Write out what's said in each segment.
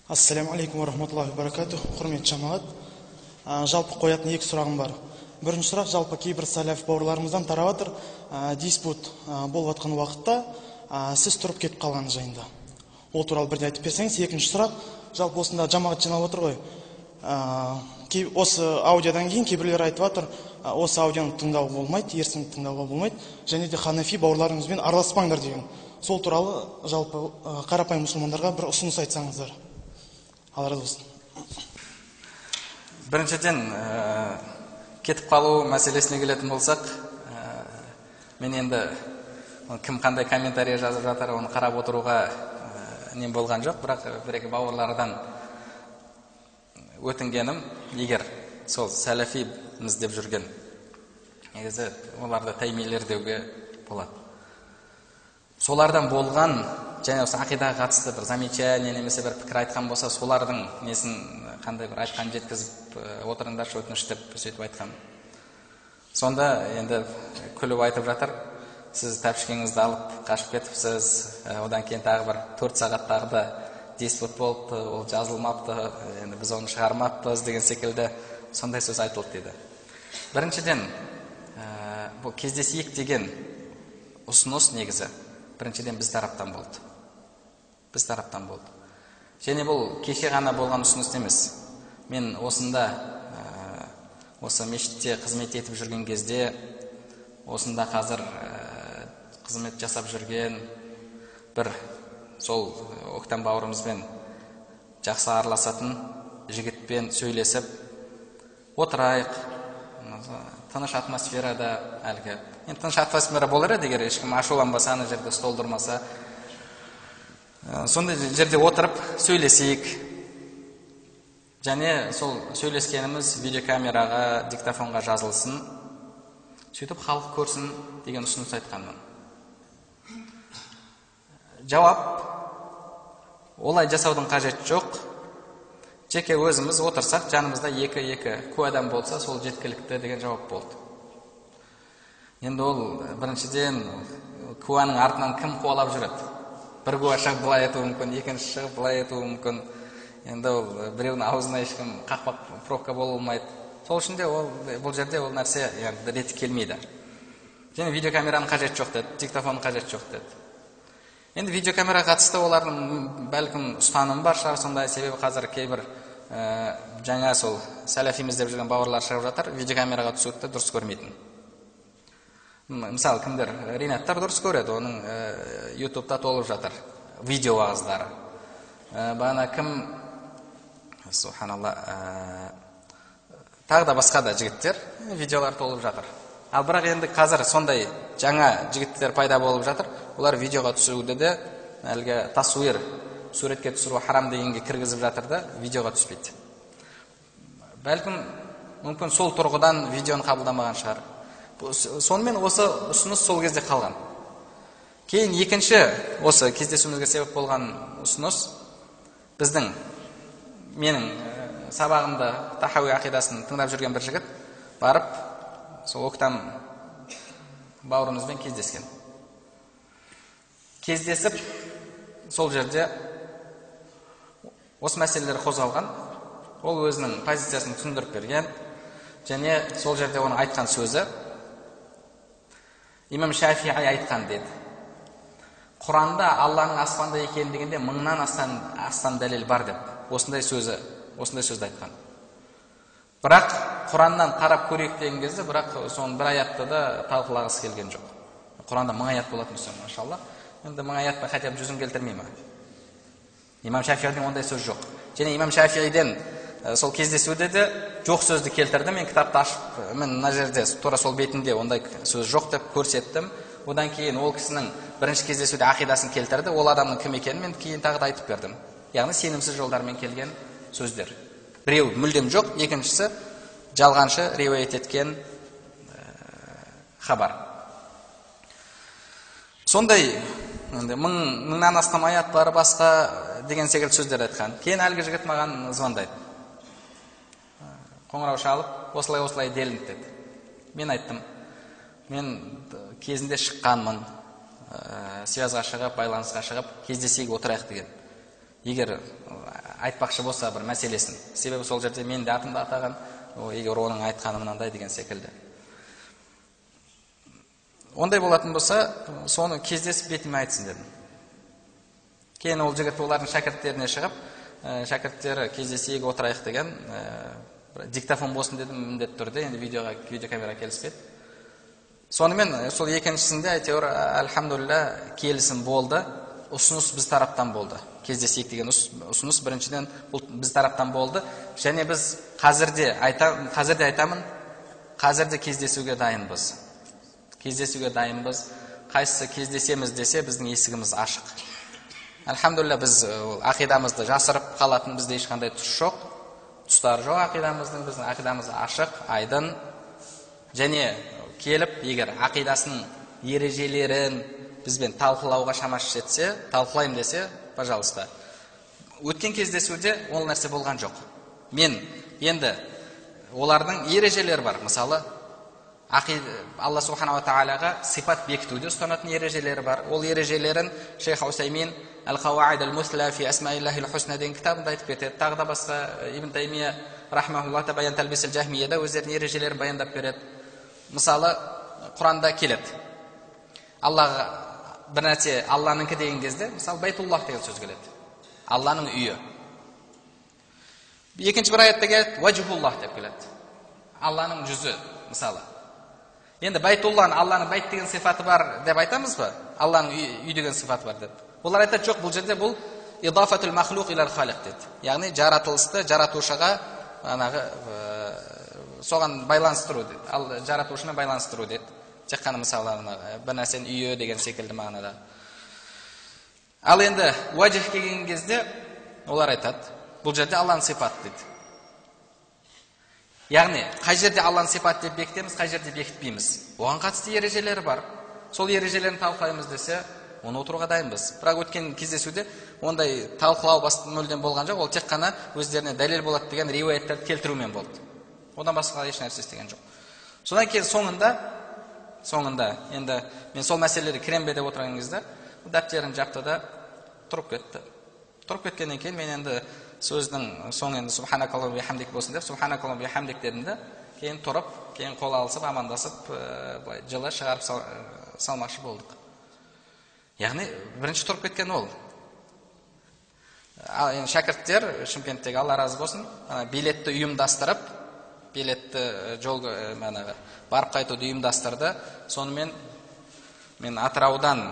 Ассаляму алейкум рахматуллахи баракатух. Құрметті жамағат, жалпы қоятын екі сұрағым бар. Бірінші сұрақ, жалпы кейбір салаф бауырларымыздан тарап жатыр, диспут болып жатқан уақытта сіз тұрып кетіп қалған жайында. Ол туралы бірден айтып берсеңіз. Екінші сұрақ, жалпы осында жамағат жиналып отыр ғой. Осы аудиодан кейін кейбіреулер айтып жатыр, осы аудионы тыңдауға болмайды, ертең тыңдауға болмайды, және де ханафи бауырларыңызбен араласпаңдар деген. Сол туралы жалпы қарапайым мұсылмандарға бір ұсыныс айтсаңыздар. Алла разы болсын. Біріншіден, кетіп қалу мәселесіне келетін болсақ, мен енді кім қандай комментарий жазып жатыр, оны қарап отыруға нем болған жоқ, бірақ бір-екі бауырлардан өтінгенім, егер сол сәләфиміз деп жүрген, негізі оларды тәймилер деуге болады. Солардан болған және осы ақидаға қатысты бір замечание немесе бір пікір айтқан болса, солардың несін қандай бір айтқан жеткізіп отырыңдаршы өтініш деп сөйтіп айтқан. Сонда енді күліп айтып жатыр, сіз тәпішкеңізді алып қашып кетіпсіз, одан кейін тағы бір 4 сағат тағы да диспут болыпты, ол жазылмапты, енді біз оны шығармаппыз деген секілді сондай сөз айтылды дейді. Біріншіден, бұл кездесейік деген ұсыныс негізі біріншіден біз тараптан болды. Біз тараптан болды. Және бұл кеше ғана болған ұсыныс емес. Мен осында, осы мешітте қызмет етіп жүрген кезде, осында қазір қызмет жасап жүрген бір сол Октан бауырымызбен жақсы араласатын жігітпен сөйлесіп отырайық, тыныш атмосферада әлгі. Енді тыныш атмосфера болар еді, егер ешкім ашуланбаса, ана жерде стол тұрмаса. Сондай жерде отырып сөйлесейік. Және сол сөйлескеніміз видеокамераға, диктофонға жазылсын. Сөйтіп халық көрсін деген ұсыныс айтқанмын. Жауап: олай жасаудың қажеті жоқ. Жеке өзіміз отырсақ, жанымызда екі-екі куә адам болса, сол жеткілікті деген жауап болды. Енді ол біріншіден куәнің артынан кім қуалап жүреді? Бір куә шығып былай етуі мүмкін, екінші шығып былай етуі мүмкін. Енді ол біреудің аузына ешкім қақпақ пробка бола алмайды. Сол үшін де ол бұл жерде ол нәрсе енді реті келмейді. Және видеокамераның қажеті жоқ деді, диктофонның қажеті жоқ деді. Енді видеокамераға қатысты олардың бәлкім ұстанымы бар шығар сондай, себебі қазір кейбір жаңа сол сәләфиміз деп жүрген бауырлар шығып жатыр, видеокамераға түсуді дұрыс көрмейтін. Мысалы, кімдер, Ринаттар дұрыс көреді, оның ютубта толып жатыр видео уағыздары. Бағана кім, субханалла, тағы да басқа да жігіттер видеолар толып жатыр. Ал бірақ енді қазір сондай жаңа жігіттер пайда болып жатыр, олар видеоға түсуді де әлгі тасуир, суретке түсіру харам дегенге кіргізіп жатыр да, видеоға түспейді. Бәлкім мүмкін сол тұрғыдан видеоны қабылдамаған шығар. Сонымен осы ұсыныс сол кезде қалған. Кейін екінші осы кездесуімізге себеп болған ұсыныс біздің, менің сабағымды Тахауи ақидасын тыңдап жүрген бір жігіт барып сол Октам бауырымызбен кездескен. Кездесіп сол жерде осы мәселелер қозғалған. Ол өзінің позициясын түсіндіріп берген. Және сол жерде оның айтқан сөзі Имам Шафии айтқан деді. Құранда Алланың аспанда екендігінде 1000-нан астам дәлел бар деп. Осындай сөзі, осындай сөзді айтқан. Бірақ Құраннан қарап көрейік деген кезде, бірақ соның бір аятты да талқылағысы келген жоқ. Құранда 1000 аят болатын болса, машалла. Енді 1000 аятпа хотя бы жүзін келтірмей ма? Имам Шафиидің ондай сөз жоқ. Және Имам Шафииден сол кездесуде де жоқ сөзді келтірді. Мен кітапты ашып, мен мына жерде тура сол бетінде ондай сөз жоқ деп көрсеттім. Одан кейін ол кісінің бірінші кездесуде ақидасын келтірді. Ол адамның кім екенін мен кейін тағы да айтып бердім. Яғни сенімсіз жолдармен келген сөздер. Біреу мүлдем жоқ, екіншісі жалғаншы риуаят еткен хабар. Сондай енді 1000-нан астам аят бар басқа деген секілді сөздер айтқан. Кейін әлгі жігіт маған звондайды. Қоңырау шалып, осылай осылай делінді деді. Мен айттым, мен кезінде шыққанмын, связға шығып, байланысқа шығып, кездесейік, отырайық деген. Егер айтпақшы болса бір мәселесін. Себебі сол жерде мен де атымды атаған, егер оның айтқаны мынандай деген секілді. Ондай болатын болса, соны кездесіп бетіме айтсын дедім. Кейін ол жігіт олардың шәкірттеріне шығып, шәкірттері кездесейік, отырайық деген, диктофон болсын дедім міндетті түрде, енді видеоға, видеокамера келіспеді. Сонымен сол екіншісінде әйтеуір альхамдулилля келісім болды, ұсыныс біз тараптан болды. Кездесейік деген ұсыныс біріншіден бұл біз тараптан болды. Және біз қазірде айтамын, қазірде кездесуге дайынбыз. Кездесуге дайынбыз. Қайсысы кездесеміз десе, біздің есігіміз ашық. Альхамдулилля біз ақидамызды жасырып қалатын бізде ешқандай тұс жоқ. Тұстары жоқ ақидамыздың, біздің ақидамыз ашық, айдын. Және келіп, егер ақидасының ережелерін бізбен талқылауға шамасы жетсе, талқылаймын десе, пожалуйста. Өткен кездесуде ол нәрсе болған жоқ. Мен енді олардың ережелері бар. Мысалы, Алла субханала тағалаға сипат бекітуде ұстанатын ережелері бар. Ол ережелерін шейх Усаймин Әл-Қауаид әл-Мусла фи асмаиллахил хусна деген кітабында айтып кетеді. Тағы да басқа Ибн Таймия рахмаһуллах та Баян талбисил жахмияда өздерінің ережелерін баяндап береді. Мысалы, Құранда келеді. Аллаға бір нәрсе Алланыкі деген кезде, мысалы, Байтуллах деген сөз келеді. Алланың үйі. Екінші бір аятта келеді, Уажхуллах деп келеді. Алланың жүзі, мысалы. Енді Байтулланың, Алланың байт деген сипаты бар деп айтамыз ба? Алланың үй деген сипаты бар деп. Олар айтады, жоқ, бұл жерде бұл идафатул махлуқ илал халиқ дейді. Яғни жаратылысты жаратушыға анағы соған байланыстыру дейді. Ал жаратушымен байланыстыру дейді. Тек қана мысалы бір нәрсенің үйі деген секілді мағынада. Ал енді уажих келген кезде олар айтады, бұл жерде Алланың сипаты дейді. Яғни қай жерде Алланың сипаты деп бекітеміз, қай жерде бекітпейміз. Оған қатысты ережелері бар. Сол ережелерін талқылаймыз десе, оны отыруға дайынбыз. Бірақ өткен кездесуде ондай талқылау мүлдем болған жоқ. Ол тек қана өздеріне дәлел болады деген риуаяттарды келтірумен болды. Одан басқа еш нәрсе істеген жоқ. Содан кейін соңында енді мен сол мәселелерге кірем бе деп отырған кезде дәптерін жапты да тұрып кетті. Тұрып кеткеннен кейін мен енді сөздің соңы енді субханакаллаху бихамдик болсын деп субханакаллаху бихамдик дедім де, кейін тұрып, кейін қол алысып, амандасып, былай жылы шығарып салмақшы болдық. Яғни бірінші тұрып кеткен ол. Ал енді шәкірттер Шымкенттегі, Алла разы болсын, билетті ұйымдастырып, билетті жол манағы барып қайтуды ұйымдастырды. Сонымен мен Атыраудан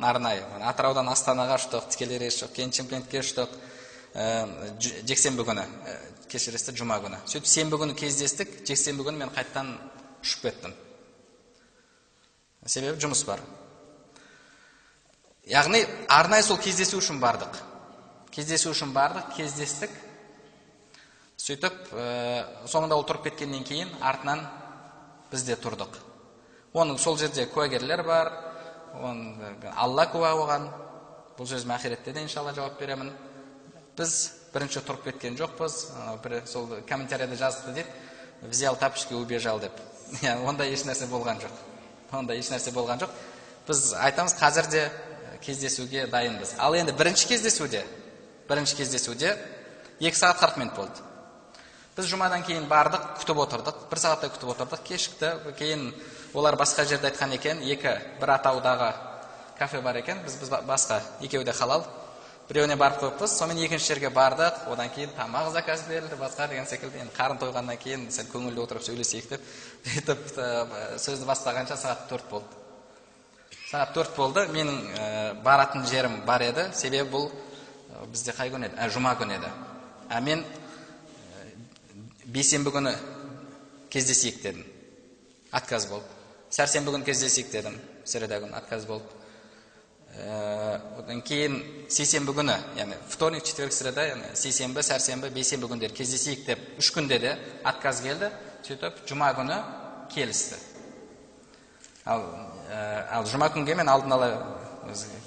арнайы, Атыраудан Астанаға ұштық, тікелей рейс жоқ, кейін Шымкентке ұштық. Жексенбі күні, кешіресіздер, жұма күні. Сөйтіп сенбі күні кездестік, жексенбі күні мен қайтадан ұшып кеттім. Себебі жұмыс бар. Яғни арнайы сол кездесу үшін бардық. Кездесу үшін бардық, кездестік. Сөйтіп, соңында ол тұрып кеткеннен кейін артынан біз де тұрдық. Оның сол жерде куәгерлер бар, Алла куә оған. Бұл сөзіме ақиретте де иншалла жауап беремін. Біз бірінші тұрып кеткен жоқпыз. Бір сол комментарияда жазыпты дейді, взял тапочки убежал деп. Ондай еш нәрсе болған жоқ. Ондай еш нәрсе болған жоқ. Біз айтамыз, қазір де кездесуге дайынбыз. Ал енді бірінші кездесуде 2 сағат 40 минут болды. Біз жұмадан кейін бардық, күтіп отырдық, 1 сағаттай күтіп отырдық, кешікті. Кейін олар басқа жерде айтқан екен, бір атаудағы кафе бар екен, біз басқа, екеуі де халал. Біреуіне барып қойыппыз, сонымен екінші жерге бардық, одан кейін тамақ заказ берілді, басқа деген секілді. Енді қарын тойғаннан кейін сәл көңілді отырып сөйлесейік деп, сөйтіп сөзді бастағанша сағат 4 болды. Сағат 4 болды, менің баратын жерім бар еді, себебі бұл бізде қай күн еді? Жұма күні еді. Мен бейсенбі күні кездесейік дедім. Отказ болды. Сәрсенбі күні кездесейік дедім. Среда күні отказ болды. Одан кейін сейсенбі күні, яғни вторник, четверг, среда, яғни сейсенбі, сәрсенбі, бейсенбі күндері кездесейік деп 3 күнде де отказ келді. Сөйтіп жұма күні келісті. Ал жұма күнге мен алдын ала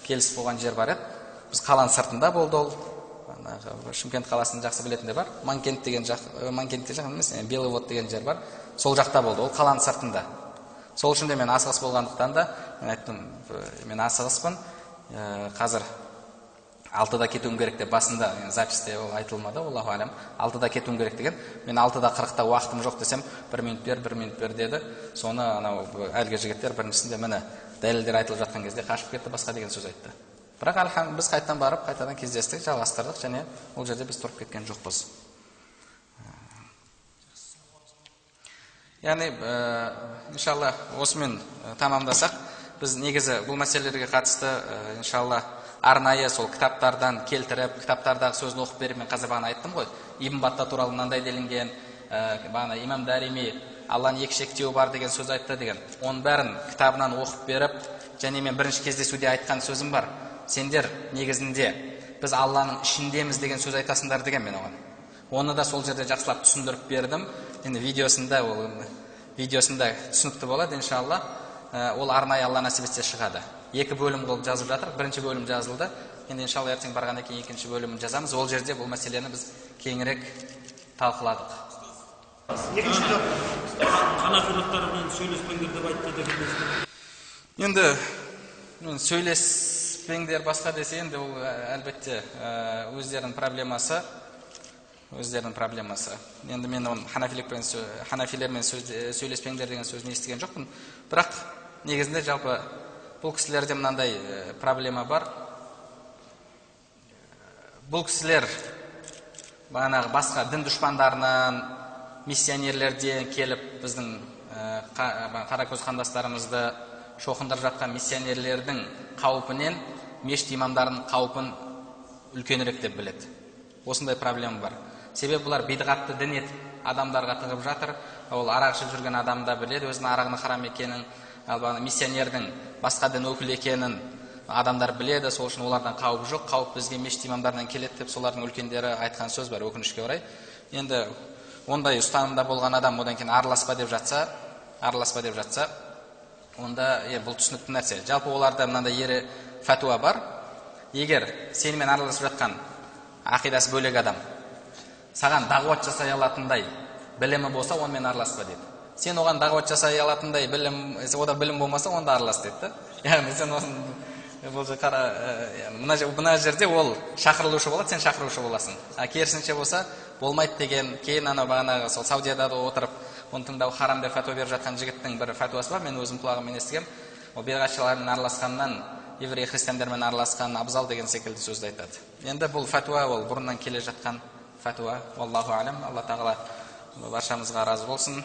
келісіп қойған жер бар еді. Біз қаланың сыртында болды ол. Шымкент қаласын жақсы білетін де бар. Манкент деген жақ, Манкентте жақ емес, Белый вод деген жер бар. Сол жақта болды. Ол қаланың сыртында. Сол үшін де мен асығыс болғандықтан да мен айттым, мен асығыспын. Қазір 6-да кетуім керек деп басында записьте ол айтылмады, аллаху алям. 6-да кетуім керек деген. Мен 6:40-та уақытым жоқ десем, 1 минут бер, 1 минут бер деді. Соны анау әлгі жігіттер біріншісінде міне дәлелдер айтылып жатқан кезде қашып кетті, басқа деген сөз айтты. Бірақ біз қайтадан барып, қайтадан кездестік, жалғастырдық және ол жерде біз тұрып кеткен жоқпыз. Яғни, иншалла, осымен тамамдасақ, біз негізі бұл мәселелерге қатысты, иншалла, арнайы сол кітаптардан келтіріп, кітаптардағы сөзін оқып беріп, мен қазір бағана айттым ғой, Ибн Батта туралы мынандай делінген, бағана Имам Дарими Алланың екі шектеуі бар деген сөз айтты деген. Оның бәрін кітабынан оқып беріп, және мен бірінші кездесуде айтқан сөзім бар. Сендер негізінде біз Алланың ішіндеміз деген сөз айтасыңдар деген мен оған. Оны да сол жерде жақсылап түсіндіріп бердім. Енді видеосында ол видеосында түсінікті болады, иншалла. Ол арнайы Алла нәсіп етсе шығады. Екі бөлім қылып жазып жатыр. Бірінші бөлім жазылды. Енді иншалла ертең барғаннан кейін екінші бөлімін жазамыз. Ол жерде бұл мәселені біз кеңірек талқыладық. Екінші топ ханафилықтармен сөйлеспеңдер деп айтты деген. Енді мен сөйлеспеңдер басқа десе, енді ол әлбетте өздерінің проблемасы. Өздерінің проблемасы. Енді мен оның ханафилермен сөйлеспеңдер деген сөзін естіген жоқпын. Бірақ негізінде жалпы бұл кісілерде мынандай проблема бар. Бұл кісілер бағанағы басқа дін дұшпандарынан, миссионерлерден келіп біздің қаракөз қандастарымызды шоқындырып жатқан миссионерлердің қаупінен мешіт имамдарының қаупін үлкенірек деп біледі. Осындай проблема бар. Себебі бұлар бидғатты дін етіп адамдарға тығып жатыр. Ол арақ ішіп жүрген адам да біледі өзінің арағының харам екенін, ал бағана миссионердің басқа дін өкілі екенін адамдар біледі, сол үшін олардан қауіп жоқ. Қауіп бізге мешіт имамдарынан келеді деп солардың үлкендері айтқан сөз бар, өкінішке орай. Енді ондай ұстанымда болған адам одан кейін араласпа деп жатса, онда бұл түсінікті нәрсе. Жалпы оларда мынандай ері фәтуа бар. Егер сенімен араласып жатқан ақидасы бөлек адам саған дағуат жасай алатындай білімі болса, онымен араласпа деді. Сен оған дағуат жасай алатындай білім, ода білім болмаса, онда аралас деді. Яғни сен мына жерде ол шақырылушы болады, сен шақырушы боласың. А керісінше болса, болмайды деген. Кейін анау бағанағы сол Саудияда отырып, оны тыңдау харам деп фәтуа беріп жатқан жігіттің бір фәтуасы бар, мен өзім құлағыммен естігем. Ол бидғатшылармен араласқаннан еврей христиандармен араласқан абзал деген секілді сөзді айтады. Енді бұл фәтуа ол бұрыннан келе жатқан фәтуа. Валлаху алям. Алла тағала баршамызға разы болсын.